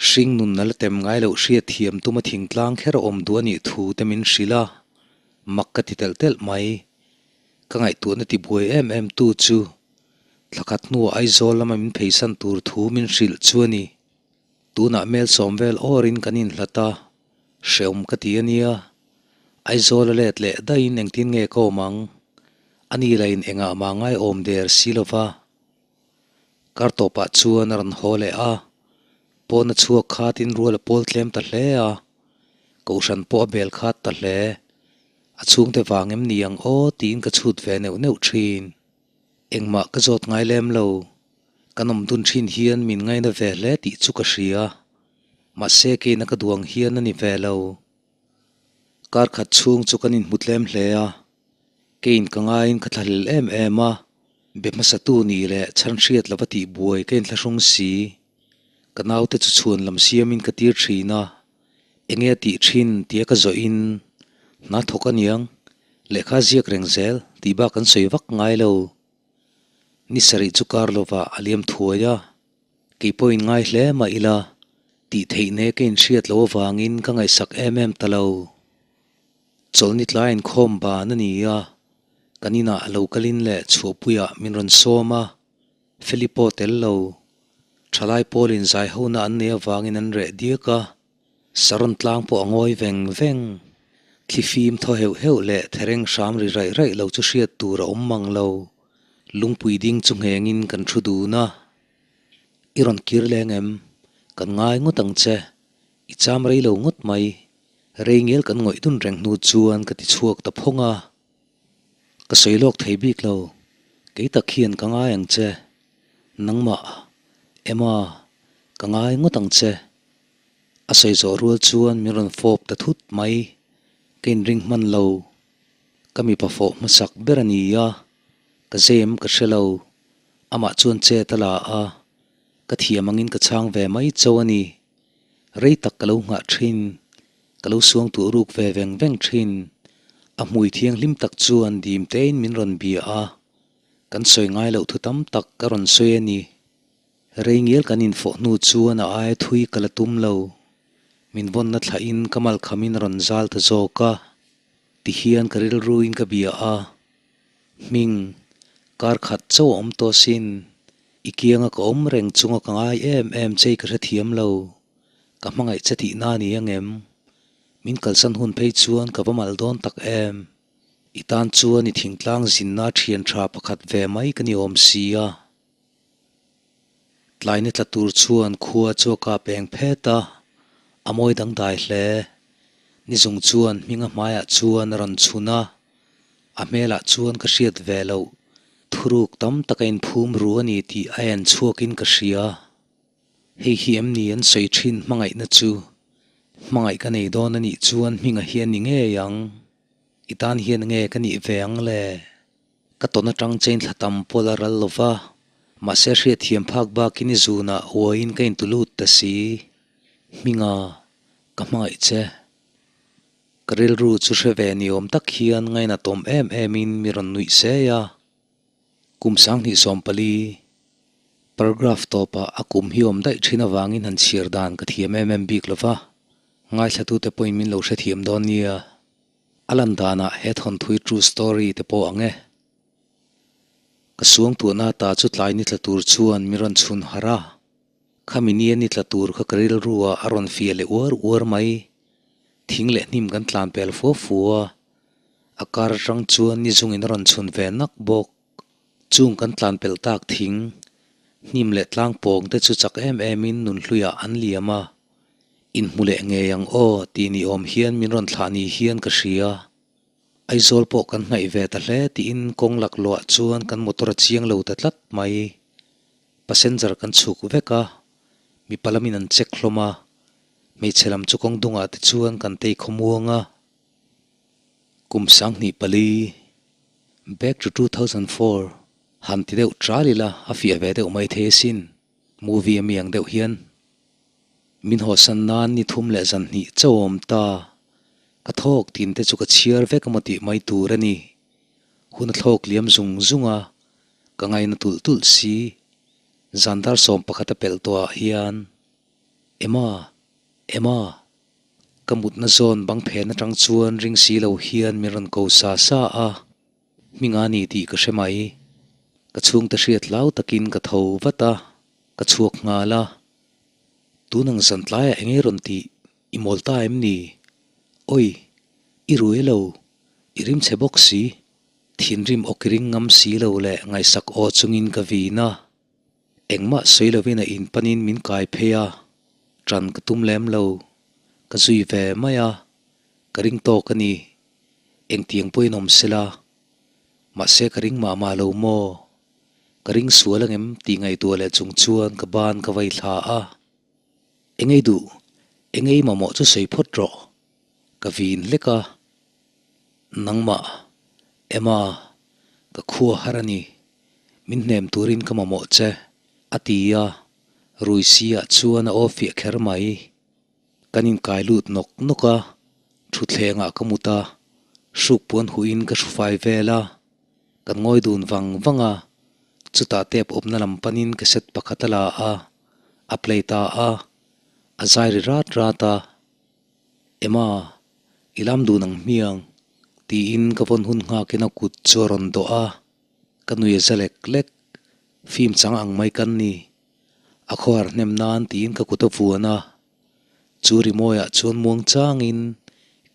hring nun a la tem ngai loh hriatthiam tuma thingtlang kher a awm duh a nih thu te min hrilh a, mak ka ti telh telh mai. Ka ngaihtuahna tibuai em em tu chu thlakhat hnuah Aizawl lama min pheisan tur thu min hrilh chu a ni. Tunah Melsawm vel awrin kan inhlat a, hrehawm ka ti a nia. Aizawl a let leh daihin engtin nge ka awm ang? A ni lain engah mah ngai awm der si lo va. Kar tawpah chuan a rawn haw leh a, pawna chhuak khatin rual a pawl tlem ta hle a, kohhran pawh a bel khat ta hle. A chhungte vang em ni ang aw tiin ka chhut ve neuh neuh thin. Engmah ka zawt ngai lem lo. Kan awm dun thin hian min ngaina ve hle tih chu ka hria. Mahse keina ka duang hian a ni ve lo. Kar khat chhung chu kan inhmu tlem hle a. Keiin ka ngaiin ka thlahlel em em a. Be hmasatu nih leh chhan hriat lova tih buai ka inthlahrung si. Ka naute chu chhuan lam siamin ka tir thin a. Enge a tih thin tia ka zawhin hna thawk a niang, lehkha ziak reng zel tih bak an sawi vak ngai lo. Ni sarih chu kar lovah a liam thuai a, kei pawhin ngai hle mah ila tih theih ne ka inhriat loh avangin ka ngaihsak em em ta lo. Chawlhni tlai inkhawm ban a ni a, kan inah lo kalin leh chhuahpuiah min rawn sawm a, Feli pawh tel lo. Thalai pawlin zai hona an nei avangin an reh diak a, Saron tlang pawh a ngawi veng veng. Thlifim thaw heuh heuh leh thereng hram ri raih raih lo chu hriat tur a awm mang lo. Lungpui ding chu nghengin kan thu dun a. I rawn kir leng em? Kan ngai ngawt ang che. I cham rei lo ngawt mai. Rei ngel kan ngawih dun reng hnu chuan ka ti chhuak ta phawng a. Ka sawi lawk thei bik lo, kei tak hian ka ngai ang che. Nangmah, Emma, ka ngai ngawt ang che. A sawi zawh rual chuan min rawn fawp ta thut mai, ka inring hman lo. Ka mipa fawh hmasak ber a ni a, ka zem ka hre lo. Amah chuan chet a la a, ka thiam angin ka chhang ve mai chauh a ni. Rei tak ka lo nghah thin, ka lo suang tuah ruk ve veng veng thin. A hmui thianghlim tak chuan dim tein min rawn bia a, kan sawi ngai loh thu tam tak ka rawn sawi a ni. Rei ngial kan infawh hnu chuan a aia thui ka la tum lo. Min vawnna thlahin ka malkhamin a rawn zal ta zawk a, tihian ka rilruin ka bia a. Hming, kar khat chauh a awm tawh sin. I kianga ka awm reng chunga ka ngai em em che i ka hrethiam lo. Ka hmangaih che tihna a ni angem? Min kalsan hun phei chuan ka va mal dawn tak em? I tan chuan i thingtlang zinna thian tha pakhat ve mai ka ni awm si a. Tlai ni tla tur chuan khua chu a kap eng phet a, a mawi dangdai hle. Ni zung chuan hminga hmaiah chuan a rawn chhun a, a hmelah chuan ka hriat ve loh thuruk tam tak a inphum ru a ni tih a en chhuakin ka hria. Hei hi em ni an sawi thin hmangaihna chu? Hmangaih ka nei dawn a nih chuan hminga hi a ni ngei ang. I tan hian nge ka nih ve ang le? Ka tawn atang chain thla tam pawl a ral lo va, mahse hriatthiam phak bakin i zunah uaiin ka intulut ta si. Hminga, ka hmangaih che. Ka rilru chu hre ve ni awm tak hian ngainatawm em emin mi rawn nuih sei a. Kum 2014, paragraph tawpah a kum hi awm daih thin avangin han chhiar dan ka thiam em em bik lo va, ngaithlatute pawhin min lo hrethiam dawn nia. A lan danah he thawnthui true story te pawh ang e. Ka suangtuahna ta chu tlai ni tla tur chuan mi rawn chhun harh a. Khami nia ni tla tur kha ka rilru ah a rawn fiah leh uar uar mai. Thing leh hnim kan tlan pel fua fua a, a kar atang chuan ni zungin a rawn chhun ve nak bawk. Chung kan tlan pelh tak thing, hnim leh tlang pawng te chu chak em em in nunhluiah an liam a. Inhmu leh ngei ang aw tih ni awm hian min rawn thlah ni hian ka hria. Aizawl pawh kan hnaih ve ta hle tiin kawng lak luah chuan kan motor a chiang lo ta tlat mai. Passenger kan chhuk vek a, mipa lamin an check hlawm a, hmeichhe lam chu kawng dungah te chuan kan tei khawmuang a. Kum 2004, back to 2004, han ti deuh ṭal ila a fiah ve deuh mai thei asin, movie a mi ang deuh hian. Min hawsan nan ni thum leh zan hnih chauh a awm ta. Ka thawk tin te chu ka chhiar vek emaw tih mai tur a ni. Hun a thlawk liam zung zung a, ka ngaina tulh tulh si. Zan dar 11 a pelh tawh ah hian, Emma! Emma! Ka mutna zawn bang phen atang chuan ring si lo hian min rawn ko sa sa a. Hminga ni tih ka hre mai. Ka chhungte hriat hlau takin ka tho vat a, ka chhuak nghal a. Tun ang zan tlaiah eng nge rawn tih i mawl ta em ni? Awi, i rui lo, i rim chhe bawk si. Thinrim awk i ring ngam si lo leh ngaihsak aw chungin ka vin a. Engmah sawi lovin a in panin min kai phei a, ṭan ka tum lem lo. Ka zui ve mai a, ka ring tawk a ni. Engtiang pawhin awm sela, mahse ka ring mah mah lo maw? Ka ring sual angem tih ngaihtuah leh chung chuan ka ban ka vai thla a. Engei duh, engei mamawh chu sawi phawt rawh. Ka vin hlek a. Nangmah, Emma, ka khua har a ni. Min hnem turin ka mamawh che, a ti a. Rui si ah chuan a aw fiah kher mai. Kan inkai lut nawk nawk a, thutthlengah ka mut a, hruk puan huhin ka hrufai vel a. Kan ngawi dun vang vang a, chutah tep awmna lam panin cassette pakhat a la a, a play ta a, a zai ri rat rat a. Emma, i lam dun ang hmiang, tiin ka vawn hun nghakin a kut chu a rawn dawh a, ka nui a za lek lek, film chang ang mai kan ni. A khawhar hnem nan tiin ka kut a vuan a, chu rimawiah chuan muang changin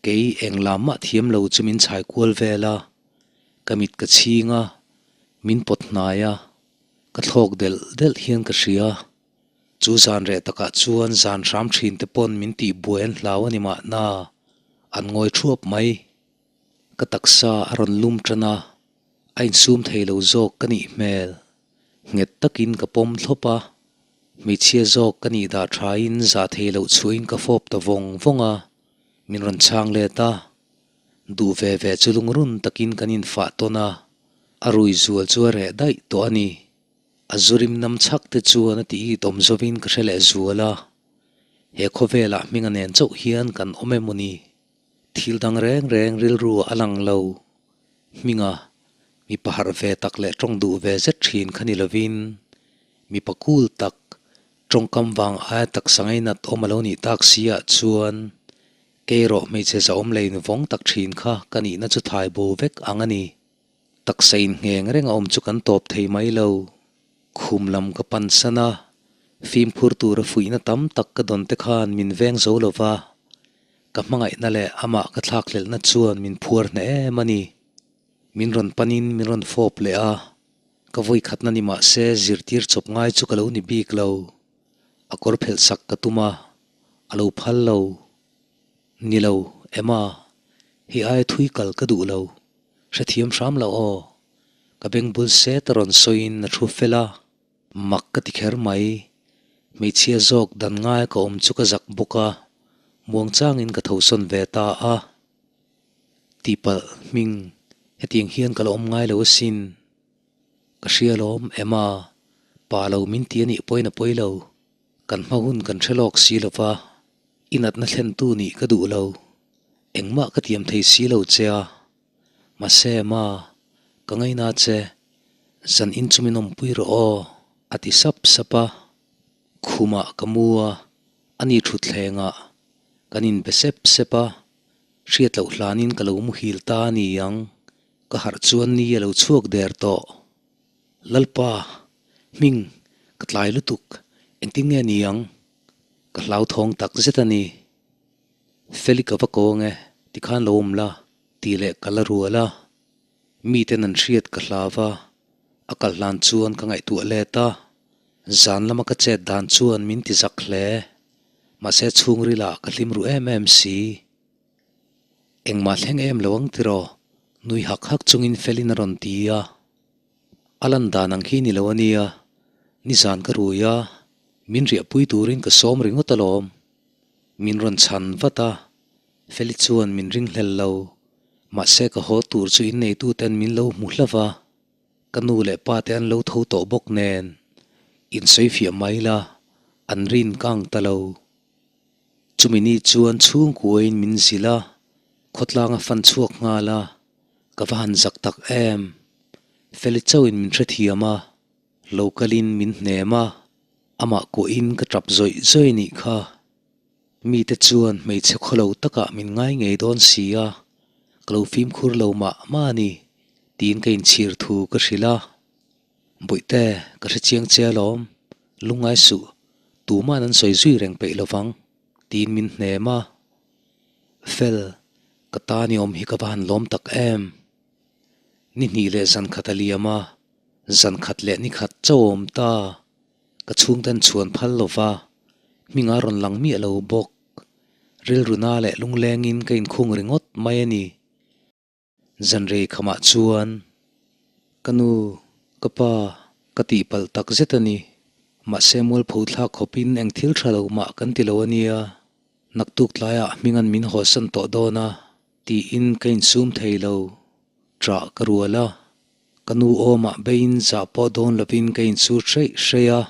kei eng lam mah thiam lo chu min chhai kual vel a. Ka mit ka chhing a, min pawt hnai a, ka thlawk delh delh hian ka hria. Chu zan reh takah chuan zan hram thin te pawn min tih buai an hlau a ni mahna, an ngawi thuap mai. Ka taksa a rawn lum tan a, a insum thei lo zawk ka nih hmel. Nghet takin ka pawm thlawp a, hmeichhia zawk ka nih dah thain zah thei loh chhuahin ka fawp ta vawng vawng a, min rawn chhang let a. Duh ve ve chu lungrun takin kan infah tawn a, a rui zual chu a reh daih tawh a ni. A zurim nam chhak te chuan a tih it awm zovin ka hre leh zual a, he khawvelah hminga nen chauh hian kan awm emaw ni? Thil dang reng reng rilru a lang lo. Hminga, mipa harh ve tak leh tawng duh ve zet thin kha ni lovin, mipa cool tak, tawngkam vang aia taksa ngainat awm a lo nih tak si ah chuan Kei erawh hmeichhe zahawm leh invawng tak thin kha ka nihna chu thai bo vek ang a ni. Taksa inngeng reng a awm chu kan tawp thei mai lo. Khum lam ka pan san a, fimkhur tura fuihna tam tak ka dawn te khan min veng zo lo va, ka hmangaihna leh amah ka thlakhlelhna chuan min phuar hneh em a ni. Min rawn panin min rawn fawp leh a, ka vawikhatna ni mah se zirtir chawp ngai chu ka lo ni bik lo. A kawr phelh sak ka tum a, a lo phal lo. Ni lo, Emma, hei aia thui kal ka duh lo. Hrethiam hram lo aw. Ka beng bul set a rawn sawiin a thu fel a. Mak ka ti kher mai. Hmeichhia zawk dan ngaia ka awm chu ka zak bawk a, muangchangin ka thosawn ve ta a. Tihpalh hming, hetiang hian ka la awm ngai lo asin. Ka hria lawm, Emma, pa lo min ti a nih pawhin a pawi lo. Kan hma hun kan hre lawk si lo va, i natna thlentu nih ka duh lo. Engmah ka tiam thei si lo che a. Mahse, Emma, ka ngaina che, zan in chu min awmpui rawh aw, a ti sap sap a. Khumah ka mu a, ani thutthlengah kan inbe sep sep a. Hriat loh hlanin ka lo muhil ta a ni ang, ka harh chuan ni a lo chhuak der tawh. Lalpa, hming, ka tlai lutuk, engtin nge ni ang? Ka hlauthawng tak zet a ni. Feli ka va kawng e, tikhan lo awm la, tih leh ka la rual a. Miten an hriat ka hlau a, a kal hlan chuan ka ngaihtuah let a. Zan lama ka chet dan chuan min ti zak hle. Mahse chhungrilah ka hlim ru em em si. Engmah thleng em lo ang tiraw? Nui hak hak chungin Felin a rawn ti a. A lan dan ang khi ni lo a nia, nizan ka rui a, min riahpui turin ka sawm ringawt alawm. Min rawn chhan vat a, Feli chuan min ringhlel lo. Mahse ka haw tur chu inneituten min lo hmu hlauh va. Ka nu leh pa te an lo tho tawh bawk nen insawi fiah mai la, an rin kang ta lo. Chumi ni chuan chhungkuain min zilh a, khawtlang a fan chhuak nghal a, ka va han zak tak em. Feli chauhin min hrethiam a, lo kalin min hnem a, amah kuahin ka tap zawih zawih nih kha. Mite chuan hmeichhe khawlo takah min ngai ngei dawn si a, ka lo fimkhur lo mah mah a ni, tiin ka inchhir thu ka hrilh a. Bawihte, ka hre chiang che alawm, lungngai suh, tuma'n an sawi zui reng peih lovang, tiin min hnem a. Fel, ka ta ni awm hi ka va han lawm tak em. Ni hnih leh zan khat a liam a, zan khat leh ni khat chauh a awm ta. Ka chhungten chhuan phal lo va, hming a rawn lang miah lo bawk. Rilruna leh lunglengin ka inkhung ringawt mai a ni. Zanrei khamah chuan, Ka nu, ka pa, ka tihpalh tak zet a ni. Mahse mualpho thlak khawpin eng thil tha lo mah kan ti lo a nia. Naktuk tlaiah hminga'n min hawsan tawh dawn a, tiin ka insum thei lo. Ṭah ka rual a. Ka nu awmah beiin zah pawh dawn lovin ka insur hreih hreih a,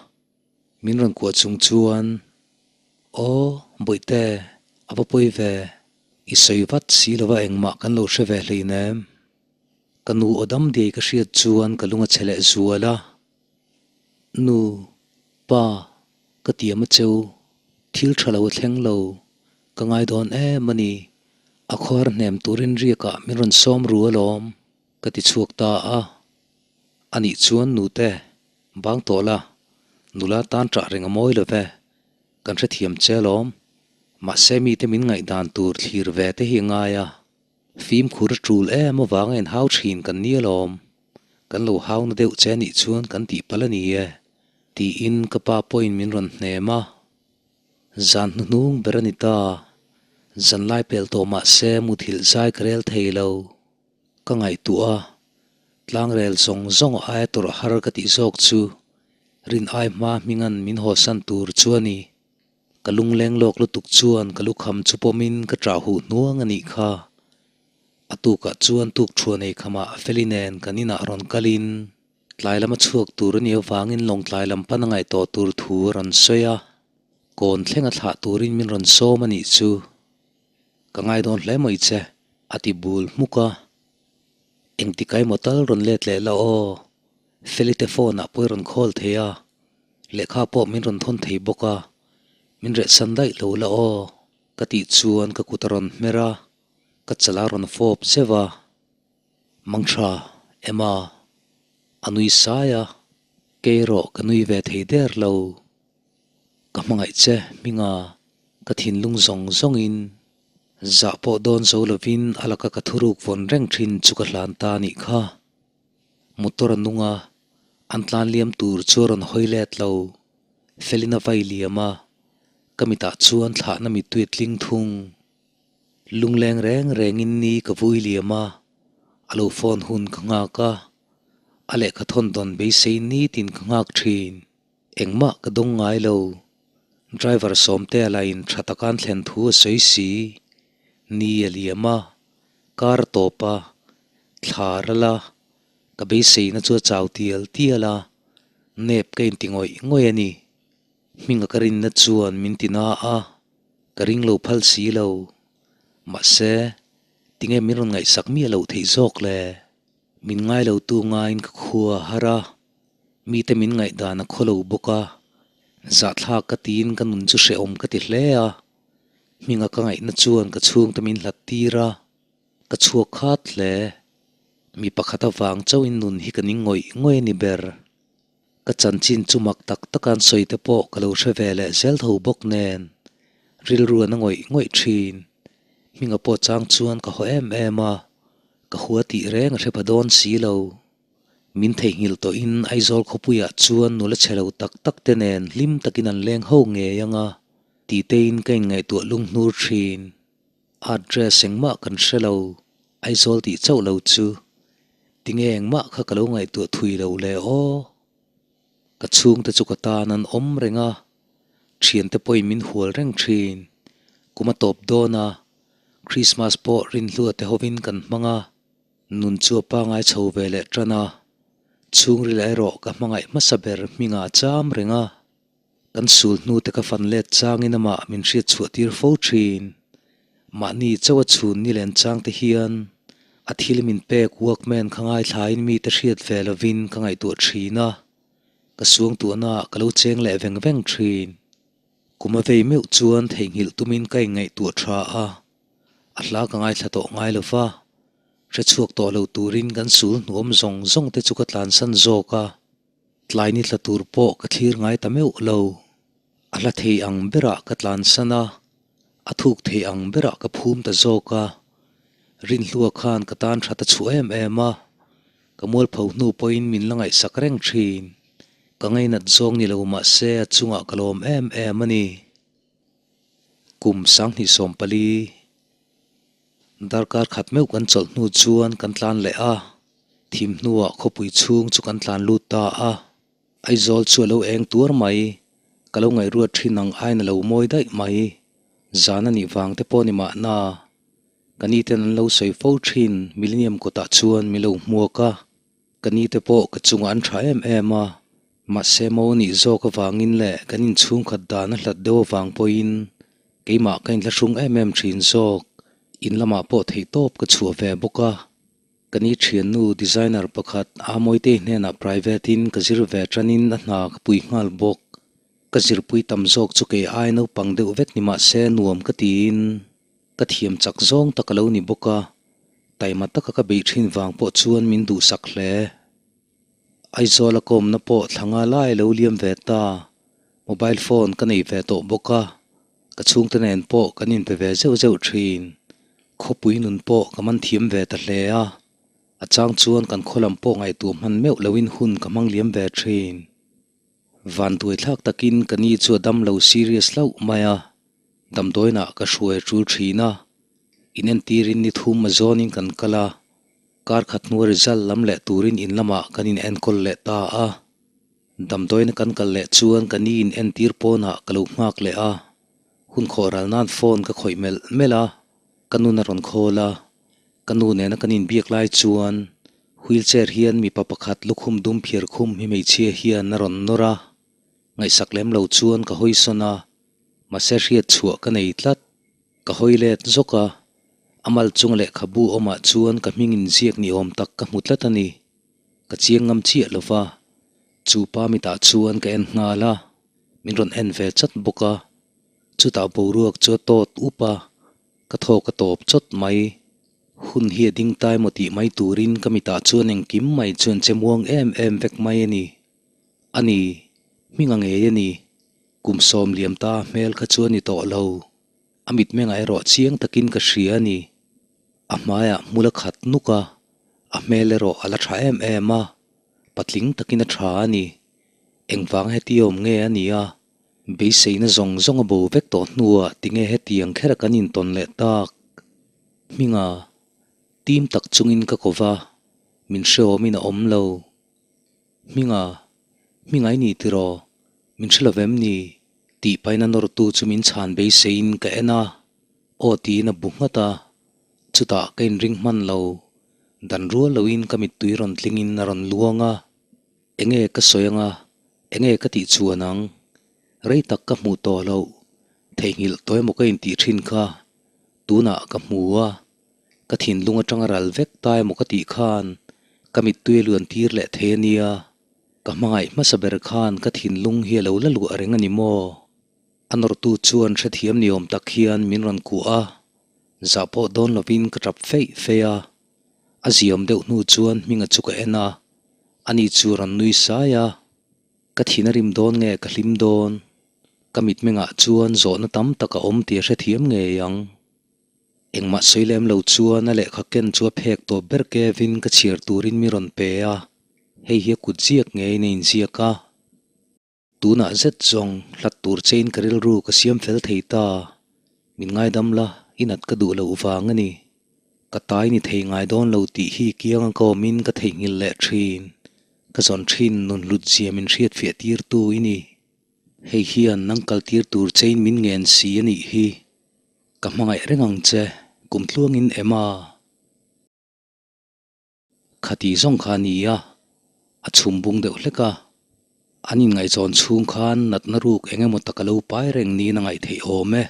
min rawn kuah chung chuan, Aw, Bawihte, a va pawi ve, i sawi vat si lova engmah kan lo hre ve hleinem. Ka nu aw dam diai ka hriat chuan ka lung a che leh zual a, Nu, pa, ka tiam a cheu, thil tha lo a thleng lo, ka ngai dawn em a ni, a khuar hnem turin riakah min rawn sawm ru alawm. Ka ti chhuak ta a, Anih chuan nute, bang tawh la, nula tan ṭah reng a mawi lo ve, kan hrethiam che alawm. Mahse mite min ngaihdan tur thlir ve te hi a ngai a, fimkhur a ṭul em avanga inhau ṭhin kan ni alawm, kan lo hauna deuh che anih chuan kan tih palh a ni e, tiin ka pa pawhin min rawn hnem a. Zan hnuhnung ber a ni ta, zanlai pel tawh mahse muthilh zai ka rel thei lo. Ka ngaihtuah a, tlangrel zawng zawng aia tawrh har ka tih zawk chu rin ai hma hminga'n min hawsan tur chu a ni. Ka lungleng lawk lutuk chuan ka lukham chu pawmin ka ṭah huh hnuang a nih kha. A tukah chuan tukṭhuan ei khamah Feli nen kan inah rawn kalin tlai lama chhuak tur a nih avangin lawngtlai lam pan a ngaih tawh tur thu a rawn sawi a, kawn thlenga thlah turin min rawn sawm a nih chu. Ka ngai dawn hle mai che, a ti bul hmuk a. Engtik emaw tal rawn let leh la aw, Felite phone ah pawh i rawn call thei a, lehkha pawh min rawn thawn thei bawk a, min rehsan daih lo la aw, ka tih chuan ka kut a rawn hmer a, ka chal a rawn fawp zeuh a. Mangtha, Emma, a nui sai a, kei erawh ka nui ve thei der lo. Ka hmangaih che hminga ka thinlung zawng zawngin zah pawh dawn zo lovin a laka ka thuruk vawn reng thin chu ka hlan ta anih kha. Motor a nung a, an tlan liam tur chu a rawn hawi let lo. Felin a vai liam a, ka mitah chuan thlahna mittui a tling thung. Lungleng reng rengin ni ka vui liam a, a lo phone hun ka nghak a, a lehkha thawn dawn beisei nitin ka nghak thin. Engmah ka dawng ngai lo. Driver Sawmtea lain tha taka an thlen thu a sawi si. Ni a liam a, kar a tawp a, thla a ral a, ka beiseina chu a chau tial tial a, nep ka inti ngawih ngawih a ni. Hminga ka rinna chuan min ti na a, ka ring lo phal si lo. Mahse, tinge min rawn ngaihsak miah loh theih zawk le? Min ngai lo tu ngaiin ka khua a har a, mite min ngaihdan a khaw lo bawk a, zahthlak ka tiin ka nun chu hrehawm ka ti hle a, hminga ka ngaihna chuan ka chhungte min hlat tir a, ka chhuak khat hle. Mi pakhat avang chauhin nun hi ka ning ngawih ngawih a ni ber. Ka chanchin chu mak tak taka an sawi te pawh ka lo hre ve leh zel tho bawk nen, rilru an a ngawih ngawih thin. Hminga pawh chang chuan ka haw em em a, ka hua tih reng a hre pha dawn si lo. Min theihnghilh tawhin Aizawl khawpuiah chuan nula chhe lo tak tak te nen hlim takin an leng ho ngei ang a, titein ka inngaihtuah lunghnur thin. Address engmah kan hre lo, Aizawl tih chauh lo chu. Tinge engmah kha ka lo ngaihtuah thui lo le aw. Ka chhungte chu ka tan an awm reng a, thiante pawhin min hual reng thin. Kum a tawp dawn a, Christmas pawh rinhlua te hovin kan hmang a, nun chu a pangai chho ve leh tan a. Chhungril erawh ka hmangaih hmasa ber hmingah a cham reng a. Kan sul hnute ka fan let changin amah min hriat chhuah tir fo thin. Mahni chauh a chhun ni len chang te hian a thil min pek Walkman kha ngaithlain mite hriat ve lovin ka ngaihtuah thin a, ka suangtuahna ah ka lo cheng leh veng veng thin. Kum a vei meuh chuan theihnghilh tumin ka inngaihtuah tha a, a hla ka ngaithla tawh ngai lo va, hrechhuak tawh lo turin kan sul hnuawm zawng zawng te chu ka tlansan zawk a. Tlai ni tla tur pawh ka thlir ngai ta meuh lo. A hla thei ang berah ka tlansan a, a thuk thei ang berah ka phum ta zawk a. Rinhlua khan ka tan that a chhuah em em a, ka mualpho hnu pawhin min la ngaihsak reng thin. Ka ngainat zawng ni lo mah se a chungah ka lawm em em a ni. Kum 2014. Darkar khat meuh kan chawlh hnu chuan kan tlan leh a. Thim hnuah khawpui chhung chu kan tlan lut ta a, Aizawl chu a lo eng tuar mai, ka lo ngaihruat thin ang aiin a lo mawi daih mai, zan a nih vang te pawh ni mahna, ka ni ten an lo sawi fo thin Millennium kawtah chuan min lo hmuak a, ka ni te pawh ka chungah an tha em em a, mahse mo nih zawk avangin leh kan inchhungkhat dan a hlat deuh avang pawhin keimah ka inthlahrung em em thin zawk, in lamah pawh theihtawp ka chhuah ve bawk a. Ka ni thiannu designer pakhat Amawitei hnenah private in ka zir ve tanin a hna ka pui nghal bawk. Ka zirpui tam zawk chu kei ai naupang deuh vek ni mahse nuam ka tiin ka thiam chak zawng tak a lo ni bawk a, taima taka ka beih thin vang pawh chuan min duhsak hle. Aizawl a kawmna pawh thla nga lai a lo liam ve ta, mobile phone ka nei ve tawh bawk a, ka chhungte nen pawh kan inpe ve zeuh zeuh thin. Khawpui nun pawh ka man thiam ve ta hle a, a chang chuan kan khaw lam pawh ngaihtuah hman meuh loin hun ka hmang liam ve thin. Vanduai thlak takin ka ni chu a dam lo serious hlauh mai a, damdawiinah ka hruai a tul thin a, inentirin ni thum a zawnin kan kal a, Kar khat hnua result lam leh turin in lamah kan in enkawl leh ta a. Damdawiina kan kal leh chuan ka ni in entir pawnah ka lo nghak leh a. Hun khawh ral nan phone ka khawih melh melh a, ka nun a rawn khawl a. Ka nu nena kan inbiak lai chuan wheelchair hian mipa pakhat lukhum dum phiar khum hi hmeichhia hian a rawn nawr a. Ngaihsak lem lo chuan ka hawi sawn a, mahse hriat chhuah ka nei tlat. Ka hawi let zawk a, a mal chung lehkhabu awmah chuan ka hming inziak ni awm tak ka hmu tlat a ni. Ka chiang ngam chiah lo va, chu pa mitah chuan ka en nghal a, min rawn en ve chat bawk a. Chutah boruak chu a tawt up a, ka thawk a tawp chawt mai. Hun hi a ding tai maw tih mai turin ka mitah chuan engkim mai chuan che muang em em vek mai a ni. A ni, hming a ngei a ni. Kum 90 ta hmel kha chu a ni tawh lo. A mitmengah erawh chiang takin ka hria a ni. A hmaiah hmul a khat nuk a, a hmel erawh a la tha em em a, patling takin a tha a ni. Engvang heti awm nge a ni a, beiseina zawng zawng a bo vek tawh hnuah tinge hetiang khera kan intawn leh tak? Hminga, tim tak chungin ka ko va, min hrehawmin a awm lo. Hminga, Hminga i ni tiraw? Min hre lo vem ni? Tih paina nawrtu chu min chhan beiseiin ka en a, aw tiin a bu nghat a. Chutah ka inring hman lo, dan rual loin ka mittui rawn tlingin a rawn luang a. Enge ka sawi anga, enge ka tih chuan ang? Rei tak ka hmuh tawh loh, theihnghilh tawh emaw ka intih thin kha, tunah ka hmu a, ka thinlung atanga ral vek ta emaw ka tih khan ka mittui a luan tir leh thei a nia, ka hmangaih hmasa ber khan ka thinlung hi a lo la luah reng a ni maw? A nawrtu chuan hrethiam ni awm tak hian min rawn kuah a, zah pawh dawn lovin ka tap feih feih a. A ziam deuh hnu chuan hminga chu ka en a, ani chu rawn nui sai a. Ka thin a rim dawn nge ka hlim dawn? Ka mitmengah chuan zawhna tam tak a awm tih a hrethiam ngei ang. Engmah sawi lem lo chuan a lehkha ken chu a phek tawp ber Kevin ka chhiar turin mi rawn pe a, hei hi a kut ziak ngeiin a inziak a. Tunah zet zawng hlat tur chein ka rilru ka siam fel thei ta. Min ngaidam la, i nat ka duh loh vang a ni. Ka tai ni thei ngai dawn lo tih hi kianga ka awmin ka theihnghilh leh thin. Ka zawn thin nun hlut zia min hriatfiah tirtu i ni. Hei hian nang kal tir tur chein min ngen si a nih hi. Ka hmangaih reng ang che, kum tluangin Emma. Khati zawng kha a ni a, a chhum bung deuh hlek a. An inngaihzawn chhung khan natna ruk eng emaw tak a lo pai reng niin a ngaih theih awm e.